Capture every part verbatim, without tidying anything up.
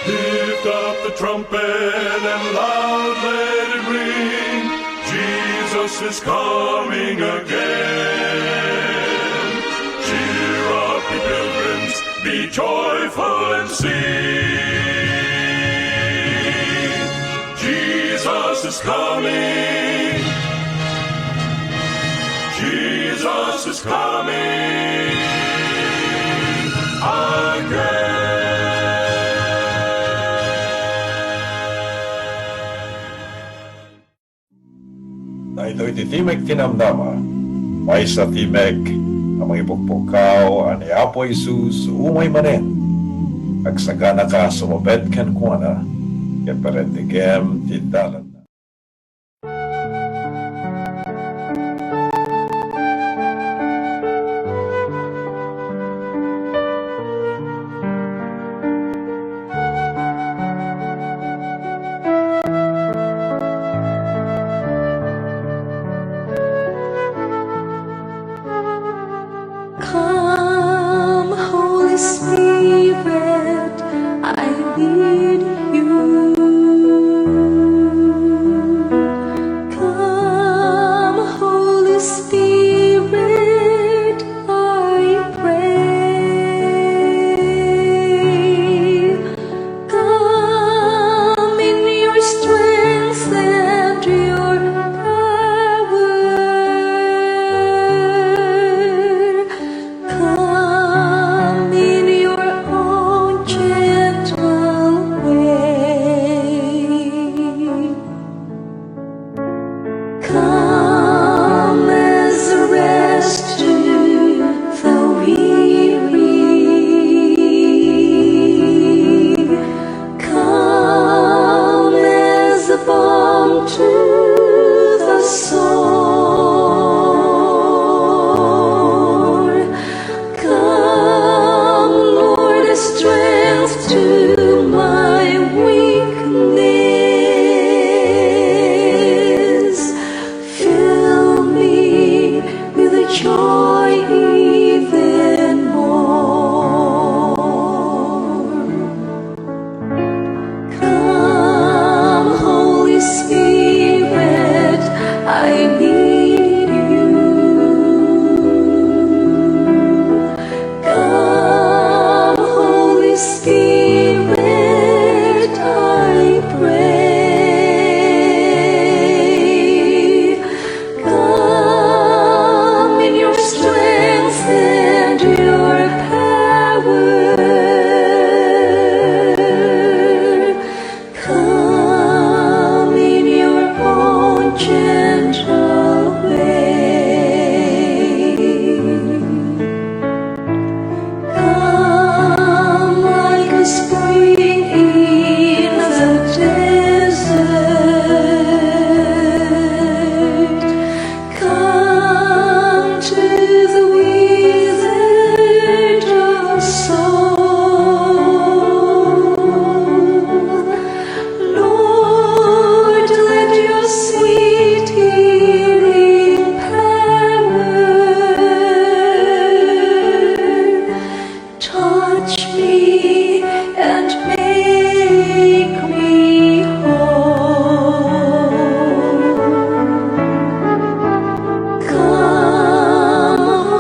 Lift up the trumpet and loud let it ring. Jesus is coming again. Cheer up, ye pilgrims, be joyful and sing. Jesus is coming. Jesus is coming again. Daytoy ti Timek ti Namnama, maysa a timek a mangipukpukkaw a ni Apo Jesus umay manen. Agsaganaka a sumabet kenkuana, ket parentegem ti dalanna. Come, Holy Spirit, I need you. Come, Holy Spirit, I pray. Come in your strength and your power. Come in your own gentle way. Come as a rest to the weary. Come as a balm to the sore. Come, Lord, as strength to my weakness. Fill me with joy even more. Come, Holy Spirit, I need you. Come, Holy Spirit, I pray. Come in your strength and your power. Come in your own gentle way. Come like a spring in the desert. Come to the withered soul. Lord, let your sweet healing power touch me and make me whole. Come,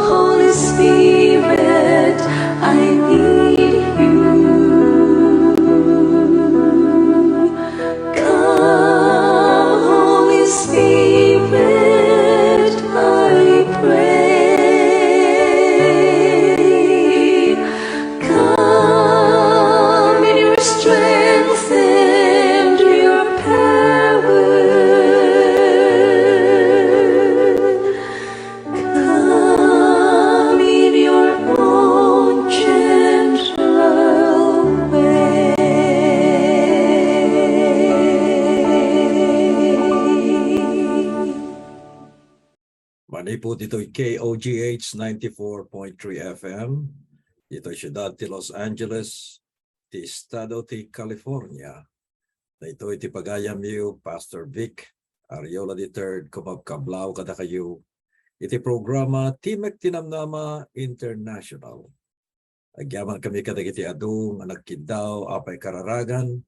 Holy Spirit, I need you. Come, Holy Spirit, I pray. Come in your strength and your power. Come in your own gentle way. Manipud ditoy K O G H ninety-four point three F M, ditoy siudad ti Los Angeles, ti estado ti California. Daytoy ti pagayamyo, Pastor Vic Ariola the third, kumabkablaw kadakayo iti programa Timek ti Namnama International. Agyamankami kadagiti adu nga nagkiddaw, apay kararagan,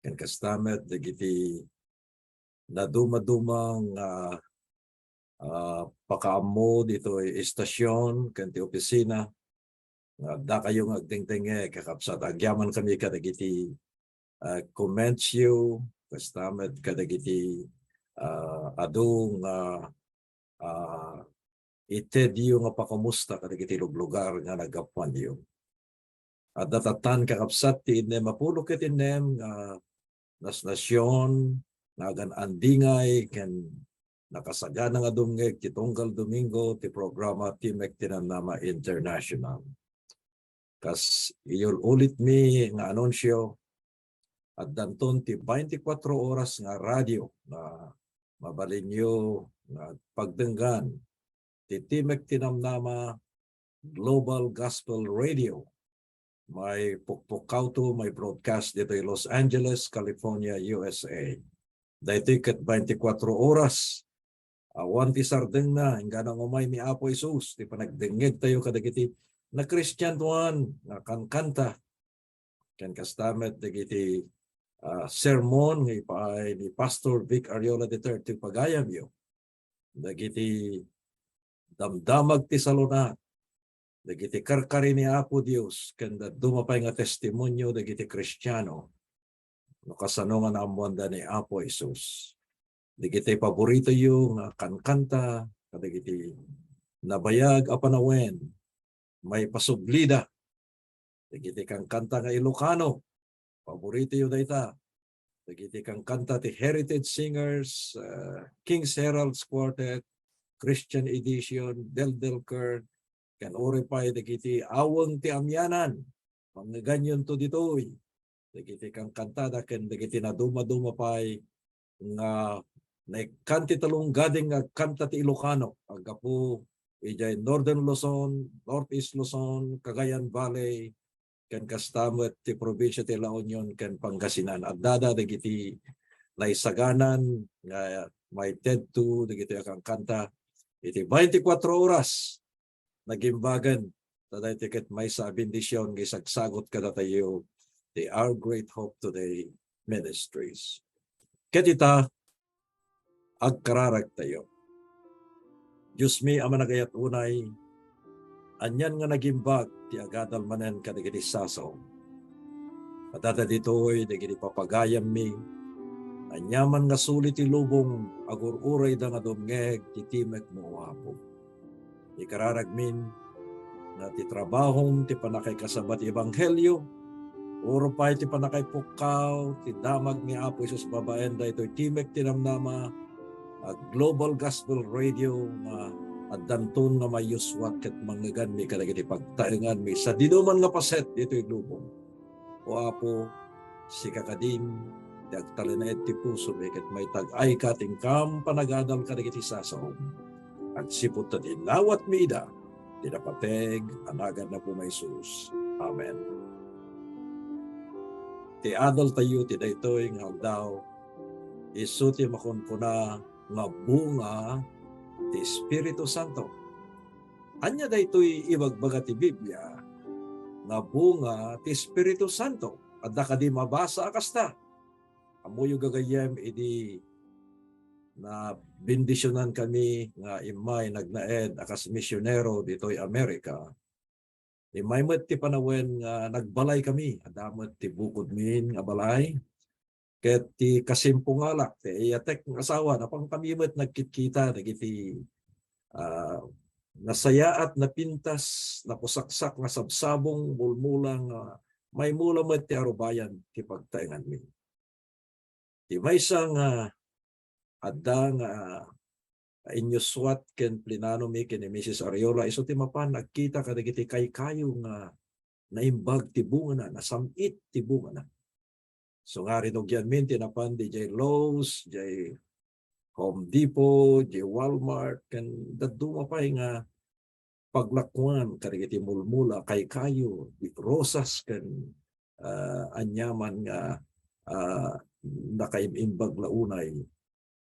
ken kasta met dagiti nadumaduma nga, ah, pakaammo ditoy estasion ken ti opisina nga addakayo nga agdengdengngeg, kakabsat. Agyamankami kadagiti, ah, commentsyo, kasta met kadagiti, ah, adu nga, ah, itedyo nga pakamusta kadagiti luglugar nga naggapuanyo. Adda tattan, kakabsat, ti innem a pulo ket innem nga nasnasion nga agan-andingay ken nakasagana nga dumngeg ti tunggal Domingo ti programa Timek ti Namnama International. Kas iyul-ulitmi nga anunsio, addanton ti twenty-four oras nga radio nga mabalinyo nga pagdenggan ti Timek ti Namnama Global Gospel Radio. May pukpukawto, may broadcast ditoy Los Angeles, California, U S A. Daytoy ket twenty-four oras. Awan ti sardengna, inggana umay ni Apo Jesus, ti panagdengngeg tayo kadagiti nakristianoan nga kankanta. Ken kasta met dagiti, ah, sermon nga ipaay ni Pastor Vic Ariola the third ti pagayamyo. Dagiti damdamag ti salunat, dagiti karkari ni Apo Dios, ken dadduma pay nga testimonio dagiti Kristiano no kasano nga naammoanda ni Apo Jesus. Dagiti paboritoyo nga kankanta, kadagiti nabayag a panawen, maipasublida. Dagiti kankanta nga Ilocano, paboritoyo dayta. Dagiti kankanta ti Heritage Singers, ah, King's Heralds Quartet, Christian Edition, Del Del Kern, ken uray pay dagiti aweng ti amianan. Mangngeganyonto ditoy. Dagiti kankantada ken dagiti nadumaduma pay nga naikkan ti talonggading nga agkanta ti Ilocano, aggapu idiay Northern Luzon, Northeast Luzon, Cagayan Valley, ken kasta met ti probinsia ti La Union ken Pangasinan. Addada dagiti naisaganan nga maitedto dagiti a kankanta iti twenty-four oras nagimbagen. Ta daytoy ket maysa a bendision nga isagsagut kadatayo ti Our Great Hope Today Ministries. Ket ita, agkararagtayo. Diosmi a managayat unay, anian nga nagimbag ti agadal manen kadagiti sasaom. Adda ditoy dagiti papagayammi, aniaman nga suli ti lubong, agur-urayda nga dumngeg ti timekmo, O Apo. Ikararagmin nga ti trabahom ti pannakaikasaba ti ebanghelio, uray pay ti pannakaipukkaw ti damag ni Apo Jesus babaen daytoy Timek ti Namnama a Global Gospel Radio nga addanton nga mayuswat ket mangngeganmi kadagiti pagtaenganmi sadiduman nga paset ditoy lubong. O Apo, sika kadin ti agtalinaed ti pusomi ket maitag-ayka ti inkam panagadal kadagiti sasaom. Agsipud ta dinawatmi ida, ti napateg a naganna, Apo, Jesus. Amen. Ti adaltayo ti daytoy nga aldaw, isu ti makunkuna nga bunga ti Espiritu Santo. Ania daytoy ibagbaga ti Biblia nga bunga ti Espiritu Santo? Adda kadi mabasa a kasta? Ammoyo gagayyem idi nabendisionan kami nga immay nagnaed a kas misionero ditoy Amerika. Immay met ti panawen nga nagbalay kami. Adda met ti bukodmin nga balay. Ket ti kasimpungalak, ti iyatek nga asawa, napan kami met nagkitkita dagiti, ah, nasayaat, napintas, napusaksak nga sabsabong, mulmula nga maymula met ti arubayan ti pagtaenganmi. Ti maysa nga adda nga inyuswat ken plinanomi ken ni Misis Ariola, isu ti mapan agkita kadagiti kaykayo nga naimbag ti bungana, nasam-it ti bungana. So nga rinugianmin ti napan diay Lowe's, diay Home Depot, diay Walmart, ken dadduma pay nga paglakuan kadagiti mulmula, kaykayo, rosas, ken, ah, aniaman nga, ah, nakaim-imbag la unay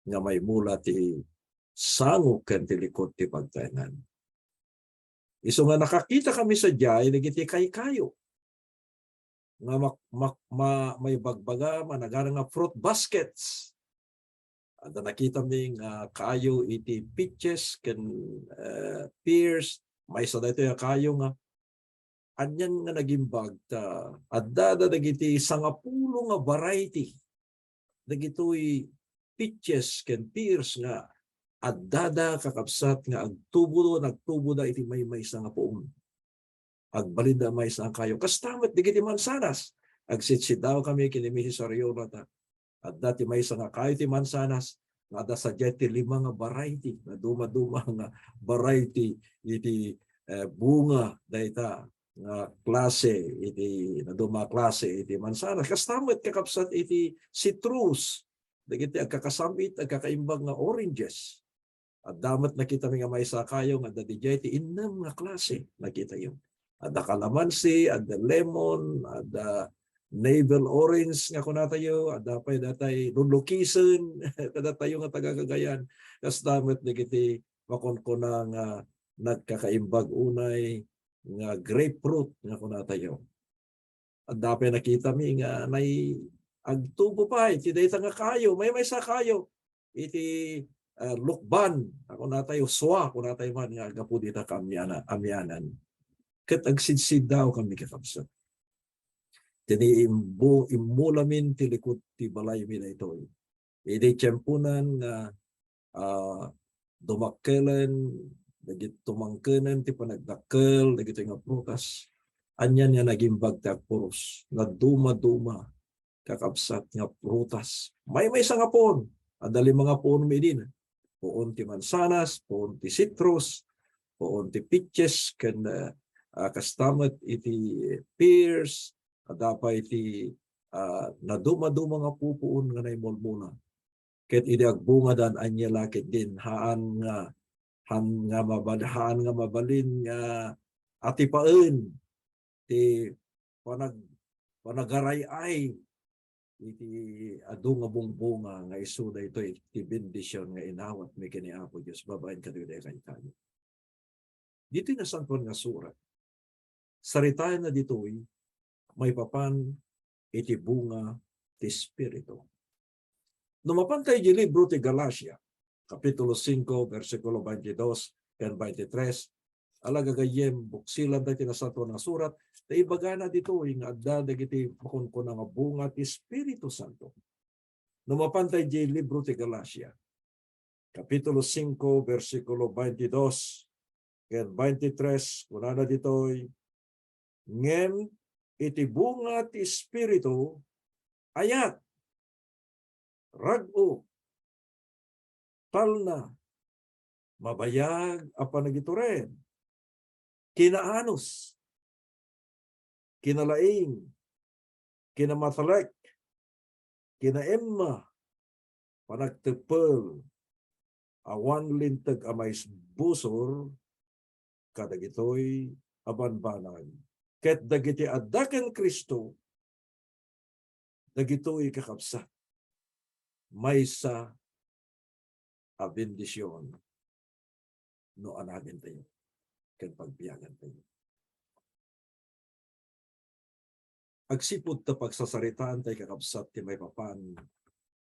nga maymula ti sango ken ti likod ti pagtaengan. Isu nga nakakitakami sadiay dagiti kaykayo nga mak-, mak-, ma-, maibagbaga, managana nga fruit baskets. Adda nakitami nga kayo iti peaches ken, eh, pears. Maysa daytoy a kayo nga anian nga nagimbag ta adda dagiti sangapulo nga variety dagitoy peaches ken pears nga addada, kakabsat, nga agtubo, nagtuboda iti maymaysa nga puon. Agbalinda maysa nga kayo. Kasta met dagiti mansanas. Agsitsidaw kami ken ni Misis Ariola ta adda ti maysa nga kayo ti mansanas nga adda sadiay ti lima nga variety, nga dumaduma nga variety iti, eh, bunga dayta nga klase iti, nga duma klase iti mansanas. Kasta met, kakabsat, iti citrus, dagiti agkakasam-it, agkakaimbag nga oranges. Adda met nakitami nga maysa kayo nga adda didiay ti innem nga klase, nakitayo. Adda kalamansi, adda lemon, adda navel orange nga kunatayo, adda pay datay lulukisen, kadatayo nga taga-Cagayan. Kasta met dagiti makunkuna nga nagkakaimbag unay nga grapefruit nga kunatayo. Adda pay nakitami nga nay-, agtubo pay ti dayta nga kayo, maymaysa kayo iti, ah, lukban, a kunatayo, swa, kunatayo man nga aggapu dita kaamiana-, amianan. Ket agsidsiddaw kami, kakabsat. Iti imbu-, immulamin ti likud ti balaymi daytoy. Idi tiemponan nga, ah, dumakkelen, dagit-, tumangkenen ti panagdakkel dagitoy nga prutas, anian nga nagimbag ti agpuros, nadumaduma, kakabsat, nga prutas. Maymaysa nga puon, adda lima nga puon mi idin. Puon ti mansanas, puon ti citrus, puon ti peaches, ken, eh, ah, kasta met iti pears, adda pay ti, ah, nadumaduma nga pupuon nga naimulmula. Ket idi agbungadan, ania la ketdin, haan nga, haan nga mabal-, haan nga mabalin nga atipaen ti panag-, panagaray-ay iti adu nga bungbunga nga isu daytoy ti bendision nga inawatmi ken ni Apo Dios babaen kadagiti kaykayo. Ditoy Nasantoan nga Surat, saritaenna ditoy maipapan iti bunga ti Espiritu. No mapantay di libro ti Galacia, Kapitulo singko, bersikulo twenty-dos ken twenty-tres, ala gagayyem, buksilan tayo ti Nasantoan nga Surat, ta ibagana ditoy nga adda dagiti makunkuna nga bunga ti Espiritu Santo. No mapantay di libro ti Galacia, Kapitulo singko, bersikulo twenty-dos ken twenty-tres, kunana ditoy, ngem iti bunga ti Espiritu, ayat, rag-o, talna, mabayag a panagitured, kinaanus, kinalaing, kinamatalek, kinaemma, panagteppel, awan linteg a maisbusor kadagitoy a banbanag. Ket dagiti adda ken Cristo, dagitoy, kakabsat, maysa a bendision no anagentayo ken pagbiagantayo. Agsipud ta pagsasaritaan tay, kakabsat, ti maipapan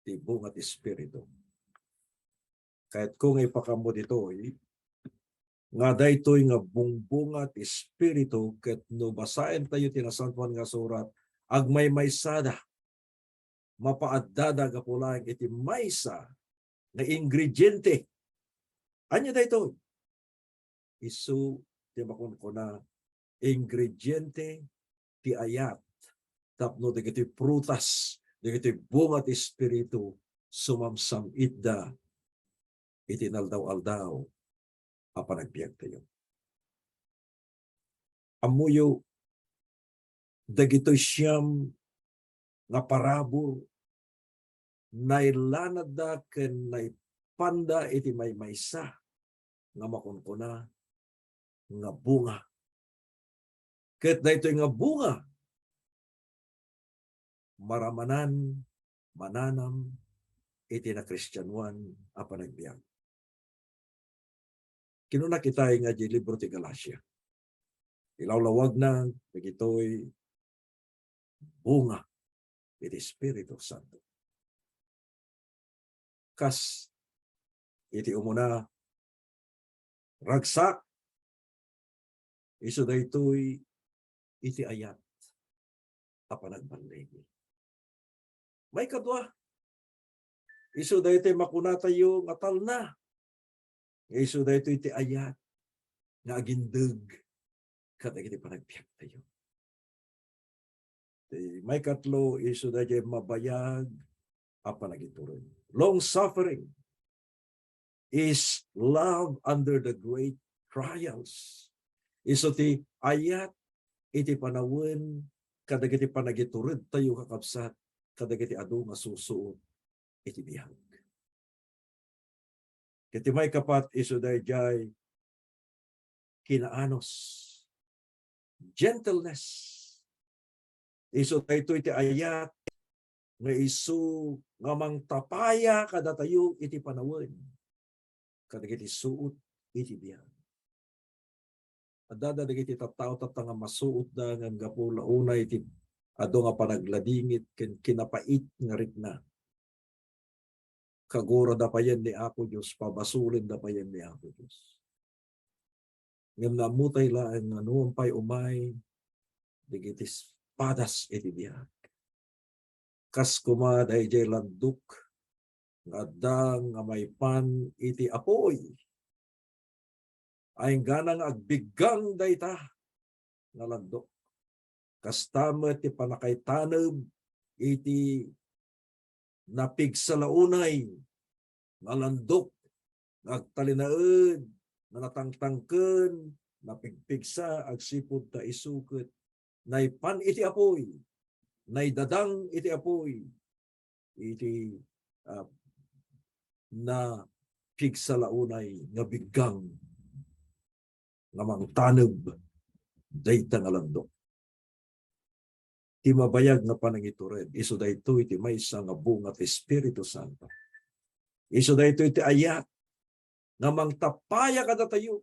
ti bunga ti Espiritu, kayatko nga ipakammo ditoy nga daytoy nga bungbunga ti Espiritu, ket no basaentayo ti Nasantoan nga Surat, agmaymaysada, mapaaddada gapu laeng iti maysa nga ingrediente. Ania daytoy? Isu ti makunkuna, ingrediente ti ayat tapno dagiti prutas, dagiti bunga ti Espiritu, sumamsam-itda iti inaldaw-aldaw a panagbiagtayo. Ammoyo, dagitoy siam nga parabur, nailanadda ken naipanda iti maymaysa nga makunkuna nga bunga. Ket daytoy nga bunga, maramanan, mananam iti nakristianoan a panagbiag. Kinuna kitay nga di libro ti Galacia, ilawlawagna dagitoy bunga iti Espiritu Santo. Kas iti umuna, ragsak, isu daytoy iti ayat a panagbaligi. Maikadua, isu daytoy makunatayo nga talna. Isu daytoy ti ayat nga agindeg kadagiti panagbiagtayo. Ti maikatlo, isu daytoy mabayag a panagitured. Long suffering is love under the great trials. Isu ti ayat iti panawen kadagiti panagituredtayo, kakabsat, kadagiti adu nga susuot iti biag. Ket ti maikapat, isu daydiay kinaanus, gentleness. Isu daytoy ti ayat nga isu nga mangtapaya kadatayo iti panawen kadagiti suot iti biag. Adda dagiti tattao tatta nga masuotda ngem gapu la unay ti adu nga panagladingit ken kinapait nga rikna. Kagurada payen ni Apo Dios, pabasolenda payen ni Apo Dios. Ngem naammo tay laeng nga nuam pay umay dagiti padas iti biag. Kas koma daydiay landok nga adda nga maipan iti apuy. Ay inggana nga agbiggang dayta nga landok. Kasta met ti pannakaitaneb iti napigsa la unay nga landok nga agtalinaed nga natangtangken, napigpigsa agsipud ta isu ket naipan iti apuy, naidadang iti apuy, iti, ah, napigsa la unay nga biggang nga mangtaneb dayta nga landok. Ti mabayag nga panangitured, isu daytoy ti maysa nga bunga ti Espiritu Santo. Isu daytoy ti ayat nga mangtapaya kadatayo,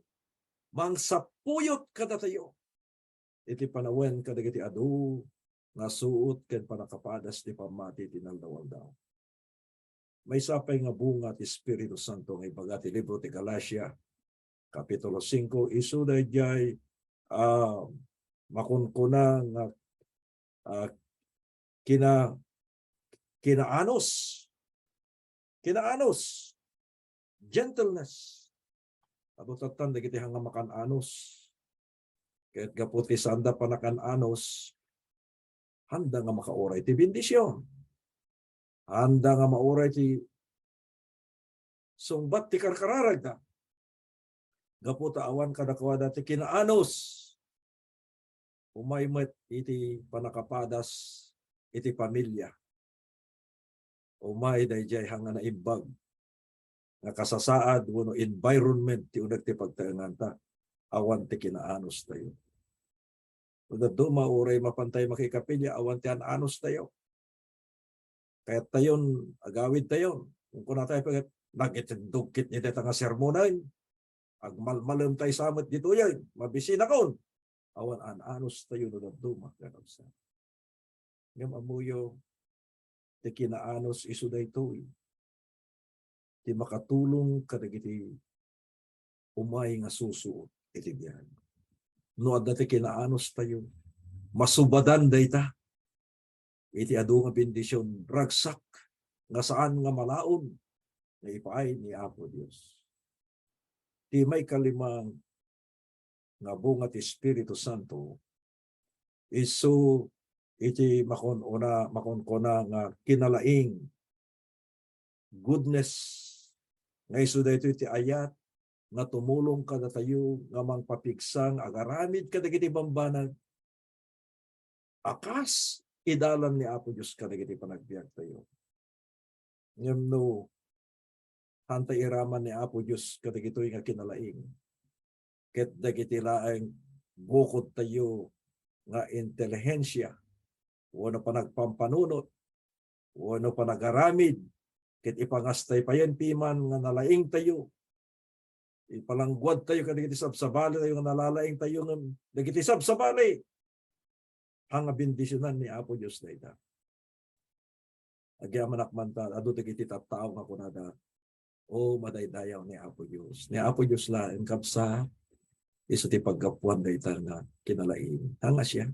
mangsapuyot kadatayo iti panawen kadagiti adu nga suot ken pannakapadas ti pammati ti naldaw-aldaw. Maysa pay nga bunga ti Espiritu Santo nga ibaga ti libro ti Galacia, Kapitulo singko, isu daydiay, ah, makunkuna nga, ah, kina-, kinaanus. Kinaanus. Gentleness. Adu tattan dagiti hanga makan-anus. Ket gapu ti saanda panakan-anus, handa nga makauray ti bendision. Handa nga mauray ti sungbat ti karkararagda. Gapu ta awan kadakuada ti kinaanus. Umay met iti pannakapadas iti pamilia. Umay daydiay hanga naimbag nga kasasaad wenno environment ti uneg ti pagtaenganta. Awan ti kinaanustayo. No dadduma, uray mapantay makikapilia, awan ti an-anustayo. Kayattayon, agawidtayon. Kunkunatayo pay ket, nagitindog ketdi dayta nga sermonen. Agmalmalemtayo sa met ditoyen. Mabisinakon. Awan an-anustayo no dadduma, kakabsat. Ngem ammoyo, ti kinaanus isu daytoy ti makatulong kadagiti umay nga susuot iti biag. No adda ti kinaanustayo, masubadan dayta iti adu nga bendision, ragsak nga saan nga malaon nga ipaay ni Apo Dios. Ti maikalima nga bunga ti Espiritu Santo, isu iti makun-una, makunkuna nga kinalaing, goodness, nga isu daytoy ti ayat nga tumulong kadatayo nga mangpapigsa nga agaramid kadagiti bambanag a kas idalan ni Apo Dios kadagiti panagbiagtayo. Ngem no, hantay iraman ni Apo Dios kadagitoy nga kinalaing. Ket dagiti laeng bukodtayo nga intelihensia, wenno panagpampanunot, wenno panagaramid, ket ipangastay payen piman nga nalaingtayo, Ipalangguad tayo kadagiti sabsabali tayo nga nalalaing tayo ngem dagiti sabsabali, haan nga bendisionan ni Apo Dios dayta. Agyamanak man ta, adu dagiti tattao nga kunada, "O, madaydayaw ni Apo Dios." Ni Apo Dios laeng, kabsat, isu ti paggapuan dayta nga kinalaing. Haan nga siak.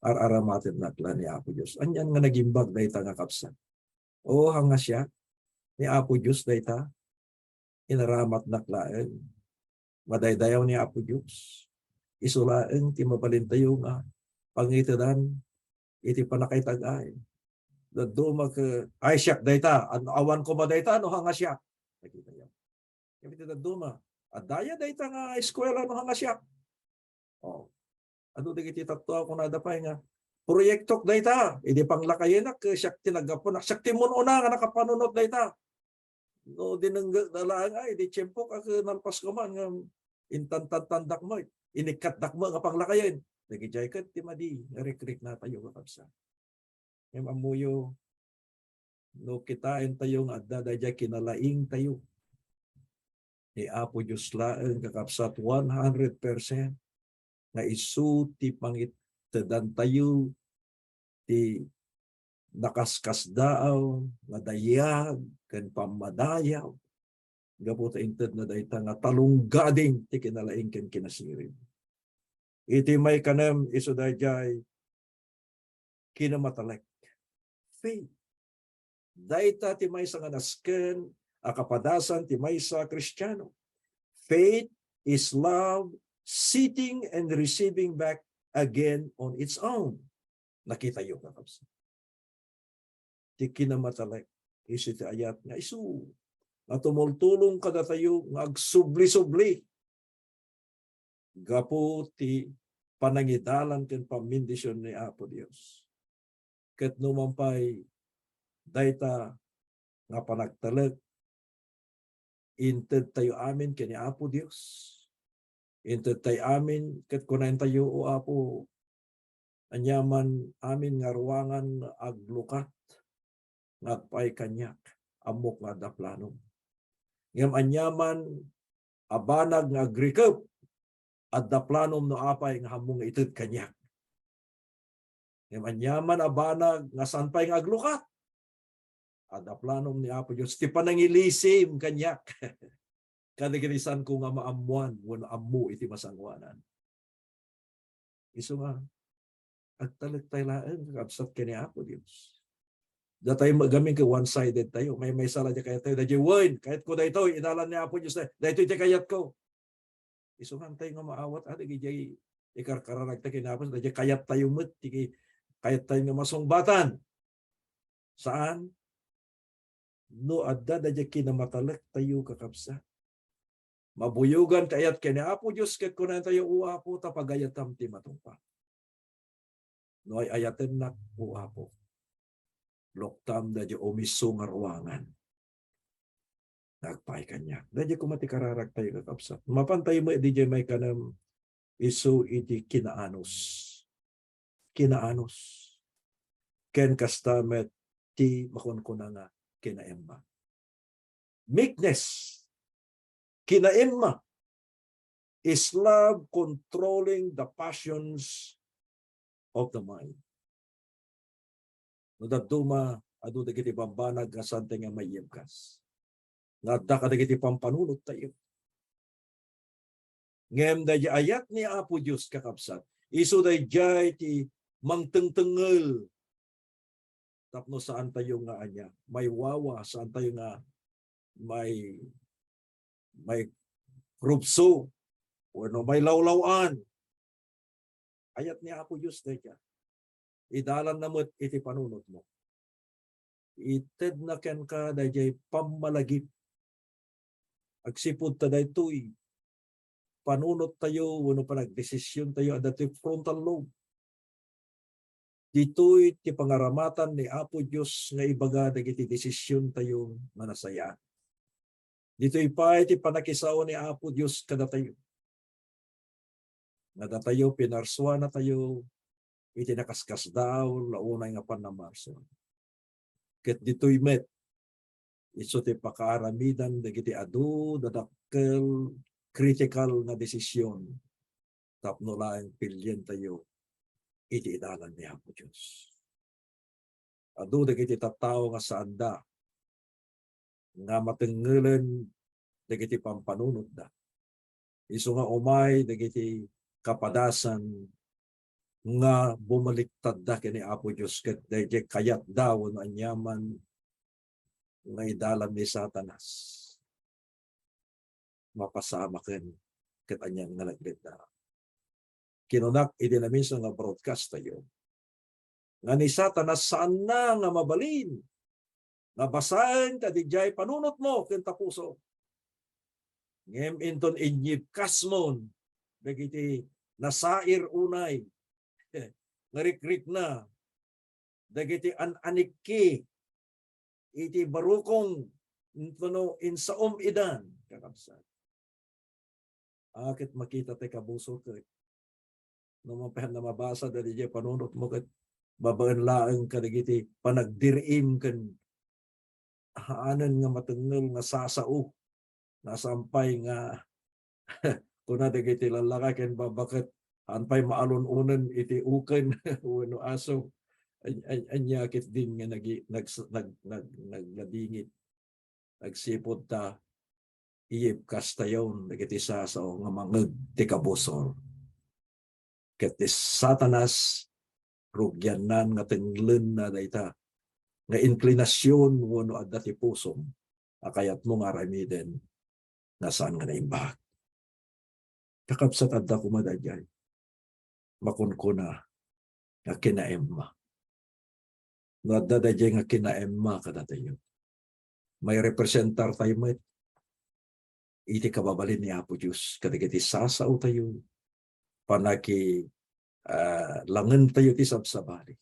Ar-aramatennak la ni Apo Dios. Anian nga nagimbag dayta nga kabsat? O, haan nga siak. Ni Apo Dios dayta. Inaramatnak laeng. Madaydayaw ni Apo Dios. Isu laeng ti mabalintayo nga pangitedan iti pannakaitag-ay. Dadduma ket, "Ay, siak dayta. An-, awan koma dayta no haan nga siak." Nakitayo. Ket iti dadduma, "Adda aya dayta nga eskuela no haan nga siak?" Oh. Adu dagiti tattao kunada pay nga, "Proyektok dayta, idi panglakayenak, siak ti naggapunak, siak ti mun-una nga nakapanunot dayta." No, dinengngeg da laeng, ay, di tiempok a nalpas ko man nga intantantandak met, inikkatdak met nga panglakayen. Dagidiay ket ti madi nga rikriknatayo, kakabsat. Ngem ammoyo, no kitaentayo nga adda daydiay kinalaingtayo, ni Apo Dios laeng, kakabsat, one hundred percent nga isu ti pangittedantayo ti nakaskasdaaw nga dayag ken pammadayaw gapu ta intedna dayta nga talonggading ti kinalaing ken kinasirib. Iti maikanem, isu daydiay kinamatalek. Faith. Dayta ti maysa nga nasken a kapadasan ti maysa a Kristiano. Faith is love seeking and receiving back again on its own. Nakitayo, kakabsat. Ti kinamatalek, isu ti ayat nga isu nga tumultulong kadatayo nga agsubli-subli gapu ti panangidalan ken pammendision ni Apo Dios. Ket no man pay dayta nga panagtalek, intedtayo amin ken ni Apo Dios. Intedtayo amin ket kunaentayo, "O Apo, aniaman amin nga ruangan nga aglukat nga agpaay kaniak, ammok nga adda planom. Ngem aniaman a banag nga agrikep, adda planom no apay nga ammo nga ited kaniak. Ngem aniaman a banag nga saan pay nga aglukat, adda planom ni Apo Dios ti panangilisim kaniak kadagiti saanko nga maammoan wenno ammo iti masangoanan." Isu nga, agtalek tayo laeng, kakabsat, ken ni Apo Dios. Datay gamin ket one-sided tayo. Maymaysa la ti kayat tayo. Daydiay wen, kayatko daytoy, idalan ni Apo Dios, daytoy ti kayatko. Isu nga, tayo nga maawat, ah, dagiti ikarkararag tayo ken ni Apo Dios, daydiay kayat tayo met, ti kayat tayo nga masungbatan. Saan? No adda daydiay kinamatalek tayo, kakabsat, mabuyogan ti ayat ken ni Apo Dios, ket kunana tayo, "O Apo, ta pagayatam ti matungpal." No ay-ayatennak, O Apo, luktam daydiay umisu nga ruangan nga agpaay kaniak. Daydiay koma ti kararag tayo, kakabsat. Mapan tayo met daydiay maikanem, isu iti kinaanus. Kinaanus. Ken kasta met ti makunkuna nga kinaemma. Meekness. Kinaemma is love controlling the passions of the mind. No dadduma, adu dagiti bambanag nga saan tayo nga maiyebkas nga adda kadagiti pampanunottayo. Ngem daydiay ayat ni Apo Dios, kakabsat, isu daydiay ti mangtengtengngel tapno saan tayo nga ania, maiwawa, saan tayo nga mai-, maikrubso, wenno mailawlaw-an. Ayat ni Apo Dios daydiay. Idalanna met iti panunotmo. Itedna kenka daydiay pammalagip. Agsipud ta daytoy panunottayo wenno panagdesisiontayo, adda toy frontal lobe. Ditoy ti pangaramatan ni Apo Dios nga ibaga dagiti desisiontayo nga nasayaat. Ditoy pay ti pannakisao ni Apo Dios kadatayo. Nga datayo, pinarsuanatayo iti nakaskasdaaw la unay nga pannamarsua. Ket ditoy met Isu ti pakaaramidan dagiti adu dadakkel, critical nga desisyon tapno laeng pilientayo iti idalan ni Apo Dios. Adu dagiti tattao nga saanda nga matengngelen dagiti pampanunotda. Isu nga umay dagiti kapadasan nga bumaliktadda ken ni Apo Dios ket daydiay kayatda wenno aniaman nga idalan ni Satanas. Mapasamaken ket anian nga nagledda. Kinunak iti naminsan nga broadcast tayo nga ni Satanas saanna nga mabalin nga basaen ta didiay panunotmo ken ta puso. Ngem inton inyibkasmon dagiti nasair unay nga rikrikna, dagiti an-anikki iti barukong, intono insaom idan, kakabsat. A, ket makita ti kabusor ket no mapan-, na mabasa daydiay panunotmo ket babaen laeng kadagiti panagdir-im ken haanen nga matengngel nga sasao, nasampay nga kuna dagiti lallaki ken babba ket haan pay maalun-unen iti uken wenno aso. An-, an-, ania ketdin nga nagi-, nags-, nag-, nag-, nagladingit? Agsipud ta iyibkastayon dagiti sasao nga mangngeg ti kabusor. Ket ti Satanas, rugiannan nga tenglenna dayta nga inklinasion wenno adda ti pusom a kayatmo nga aramiden nga saan nga naimbag. Kakabsat, adda koma daydiay makunkuna nga kinaemma. No adda daydiay nga kinaemma kadatayo, mairepresentar tayo met iti kababalin ni Apo Dios kadagiti sasaotayo, panaki-, ah, langentayo ti sabsabali.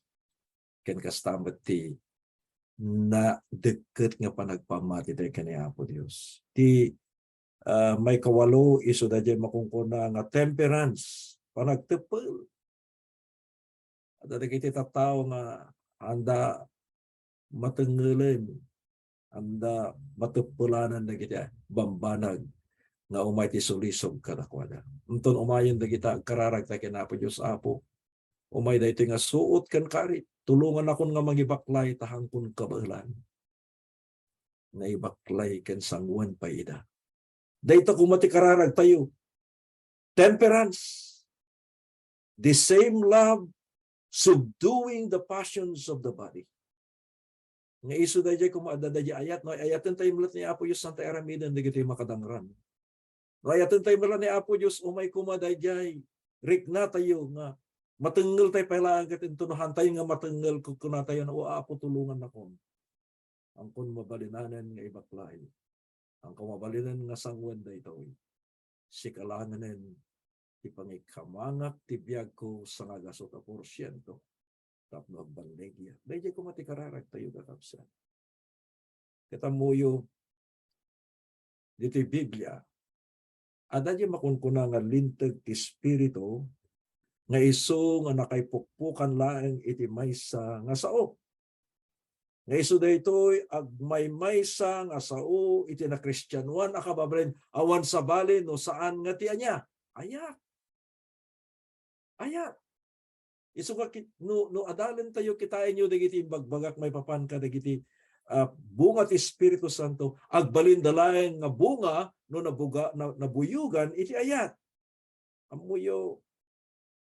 Ken kasta met ti nadekket nga panagpammatitayo ken ni Apo Dios. Ti, ah, maikawalo, isu daydiay makunkuna nga temperance, panagteppel. Adda dagiti tattao nga anda matengngelen, anda mateppelanan dagiti bambanag nga umay ti sulisog kadakuada. Inton umayen dagita agkararagta ken Apo Dios, Apo, umay daytoy nga suot ken karit, tulongannakon nga mangibaklay ta haankon kabaelan. Naibaklay ken sangoen pay ida. Dayta koma ti kararagtayo. Temperance. The same love subduing the passions of the body. Nga isu daydiay koma adda daydiay ayat, no, ay-ayaten tayo met ni Apo Dios, saan tayo aramiden dagiti makadangran. No, ay-ayaten tayo met ni Apo Dios, umay koma daydiay riknatayo nga matengngel tayo pay laeng ket intono haan tayo nga matengngel, kunkunatayo nga, "O Apo, tulongannakon. Haankon mabalinanen nga ibaklay. Haankon mabalinen nga sangoen daytoy. Sika laengen ti pangikamangak ti biagko sangagasut a porsiento tapno agballigia." Daydiay koma ti kararagtayo, kakabsat. Ket ammoyo, ditoy Biblia, adda daydiay makunkuna nga linteg ti Espiritu nga isu nga nakaipukpukan laeng iti maysa nga sao. Nga isu daytoy agmaymaysa nga sao iti nakristianoan a kababalin, awan sabali no saan nga ti ania? Ayat. Ayat. Isu nga ki-, no, no adalentayo, kitaenyo dagiti imbagbagak maipapan kadagiti, ah, bunga ti Espiritu Santo, agbalinda laeng nga bunga no nabuga-, na-, nabuyogan iti ayat. Ammoyo,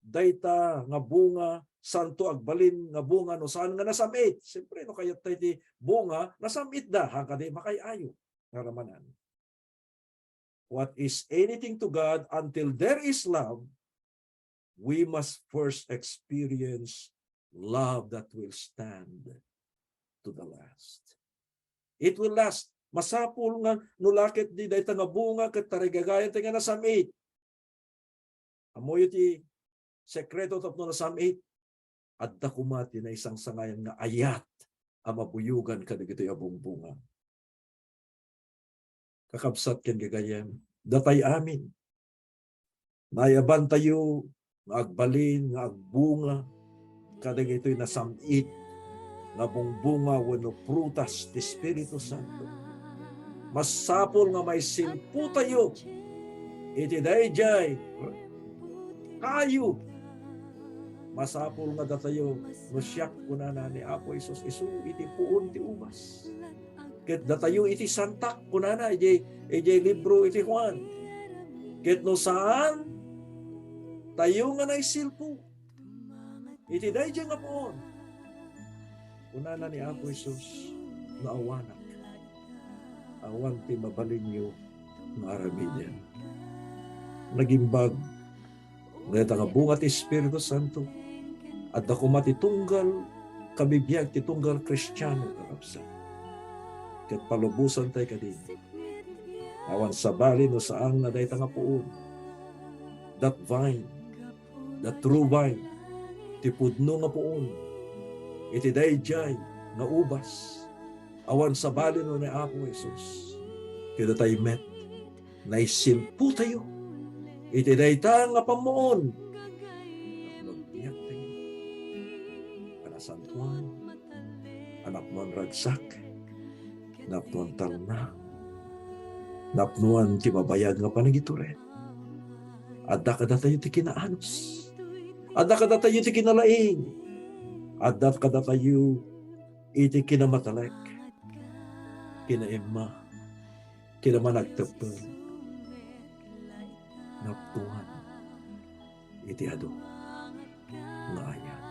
dayta nga bunga, santo agbalin nga bunga no saan nga nasam-it. Siyempre, no kayat tayo ti bunga, nasam-itda, haan kadi makay-ayo nga ramanan. What is anything to God? Until there is love, we must first experience love that will stand to the last. It will last. Masapul nga no la ketdi dayta nga bunga ket tarigagayan tayo nga nasam-it. Ammoyo ti sekreto tapno nasam-it? Adda koma ti naisangsangayan nga ayat a mabuyogan kadagitoy a bungbunga. Kakabsat ken gagayyem, datay amin, naayabantayo nga agbalin nga agbunga kadagitoy nasam-it nga bungbunga wenno prutas ti Espiritu Santo. Masapul nga maisilputayo iti daydiay kayo. Masapul nga datayo, no siak, kunana ni Apo Jesus, isu iti puon ti ubas. Ket datayo iti santak, kunana idiay, idiay libro iti Juan. Ket no saan, tayo nga naisilpo iti daydiay nga puon. Kunana ni Apo Jesus, no awanak, awan ti mabalinyo nga aramiden. Nagimbag, dayta nga bunga ti Espiritu Santo, adda koma ti tunggal kabibiag, ti tunggal Kristiano, kakabsat. Ket palubosan tayo kadi. Awan sabali no saan nga dayta nga puon, that vine, the true vine, ti pudno nga puon iti daydiay nga ubas. Awan sabali no ni Apo Jesus. Ket datayo met, naisilpo tayo iti dayta nga pammuon. Agbiag tayo a nasantoan, a napnoan ragsak, napnoan talna, napnoan ti mabayag nga panagitured. Adda kadatayo ti kinaanus. Adda kadatayo ti kinalaing. Adda kadatayo iti kinamatalek, kinaimma, kinamanagteppel. Napnoan iti adu nga ayat.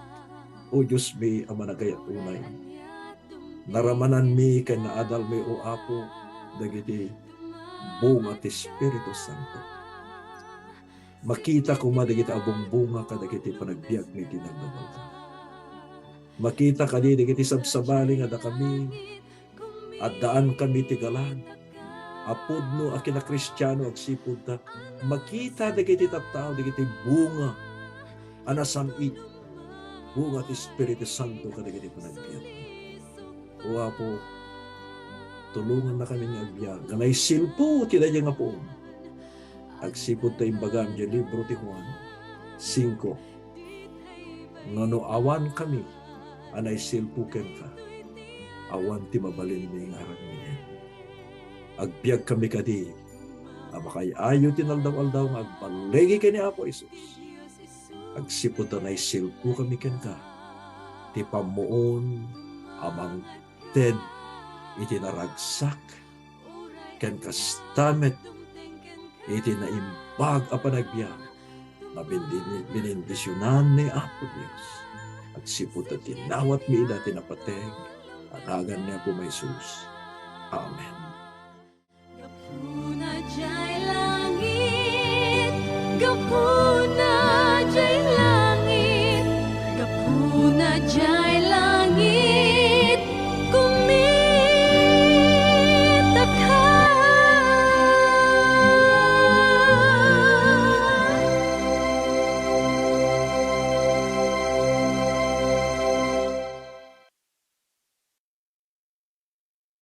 O Dios mi a managayat unay, naramananmi ken naadalmi, O Apo, dagiti bunga ti Espiritu Santo. Makita koma dagiti abungbunga kadagiti panagbiagmi iti nagdabagda. Makita kadi dagiti sabsabali nga dakami, addaan kami ti galad a pudno a kinakristiano agsipud ta makita dagiti tattao dagiti bunga a nasam-it, bunga ti Espiritu Santo kadagiti panagbiag. O Apo, tulonganna kami nga agbiag nga naisilpo ti daydiay nga puon. Agsipud ta imbagam diay libro ti Juan singko, nga no awan kami a naisilpo kenka, awan ti mabalinmi nga aramiden. Agbiag kami kadi a makaay-ayo ti naldaw-aldaw nga agballigi ken ni Apo Jesus. Agsipud ta naisilpo kami kenka, ti pammuon a mangted iti naragsak, ken kasta met iti naimbag a panagbiag nga bindi-, binindisionan ni Apo Dios. Agsipud ta dinawatmi ida ti napateg a nagan ni Apo Jesus. Amen. Gapu na jay langit, gapu